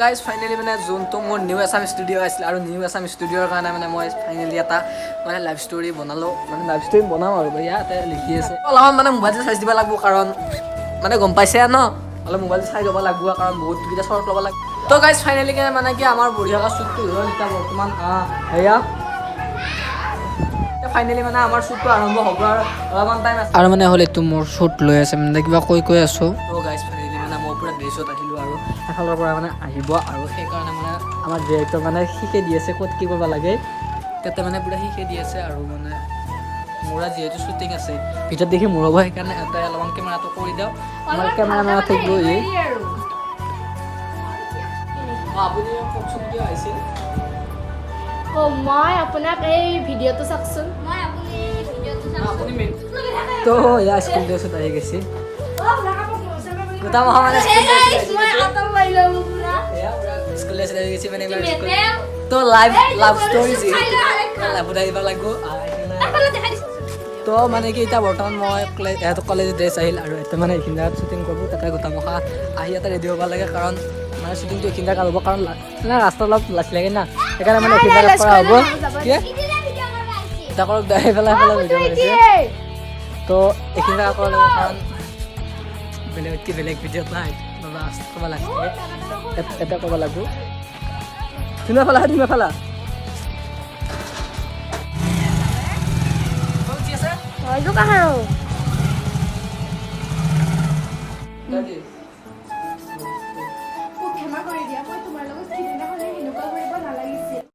Guys, finally মানে যোনটো মোৰ নিউ আছাম ষ্টুডিঅ' আছিল আৰু নিউ আছাম ষ্টুডিঅ'ৰ কাৰণে মানে মই ফাইনেলি এটা মানে লাভ ষ্টৰী বনালোঁ। মানে লাভ ষ্টৰী বনাম আৰু ইয়াতে লিখি আছে। অলপমান মানে মোবাইলটো চাৰ্জ দিব লাগিব, কাৰণ মানে গম পাইছে ন, অলপ মোবাইলটো চাই ল'ব লাগিব, কাৰণ বহুতকেইটা শ্বৰ্ট ল'ব লাগিব। তো গাইজ, ফাইনেলি মানে কি আমাৰ বঢ়িয়াকৈ শ্বুটটো হৈ গ'ল। এতিয়া বৰ্তমান সেয়া ফাইনেলি মানে আমাৰ শ্বুটটো আৰম্ভ হ'ব আৰু অলপমান টাইম আছে। আৰু মানে হ'ল এইটো মোৰ শ্বুট লৈ আছে, মানে কিবা কৈ কৈ আছোঁ। তো গাইজ, ফাইনেলি মানে মই পূৰা ড্ৰেছত আহিলোঁ আৰু এফালৰ পৰা মানে আহিব আৰু সেইকাৰণে মানে আমাৰ ডিৰেক্টৰ মানে শিকাই দি আছে ক'ত কি কৰিব লাগে। তাতে মানে পূৰা শিকাই দি আছে। আৰু মানে মোৰ যিহেতু শ্বুটিং আছে, ভিতৰত দেখি মোৰ হ'ব, সেইকাৰণে এটাই অলপমান কেমেৰাটো কৰি দিওঁ। আমাৰ কেমেৰামেন থাকিব ই। আপুনি কওকচোন, কিয় আহিছিল? অ, মই আপোনাক এই ভিডিঅ'টো চাওকচোন। মই আপুনি ভিডিঅ'টো। আপুনি মেইন। তো এয়া স্কুল ড্ৰেছত আহি গৈছে গোটা মাহ, মানে স্কুল ড্ৰেছত। মই আতম পাইলো পুৰা। এয়া পুৰা স্কুল ড্ৰেছত আহি গৈছে। মানে এইবাৰ স্কুল তো লাইভ লাভ ষ্টৰি যিহেতু লাভত আহিব লাগিব। তো মানে কি এতিয়া বৰ্তমান মই কলেজ ড্ৰেছ আহিল আৰু এতিয়া মানে এইখিনি জেগাত শ্বুটিং কৰিব। তাতে গোটা মখা আহি ইয়াতে ৰেডি হ'ব লাগে, কাৰণ মানে শ্বুটিংটো এইখিনি জেগাত হ'ব, কাৰণ মানে ৰাস্তা অলপ লাজ লাগে না, সেইকাৰণে মানে এইখিনি জেগাত কৰা হ'ব। কি এটা কৰক দে, এইফালে এইফালে ভিডিঅ' কৰিছে। তো এইখিনি জেগা কৰা লাগিব, কাৰণ বেলেগ কি বেলেগ ভিডিঅ'ত নাই বাবা ক'ব লাগছে, এটা ক'ব লাগিব। ধুনীয়া ফালা, ধুনীয়া ফালা। এইটো কাহাৰো।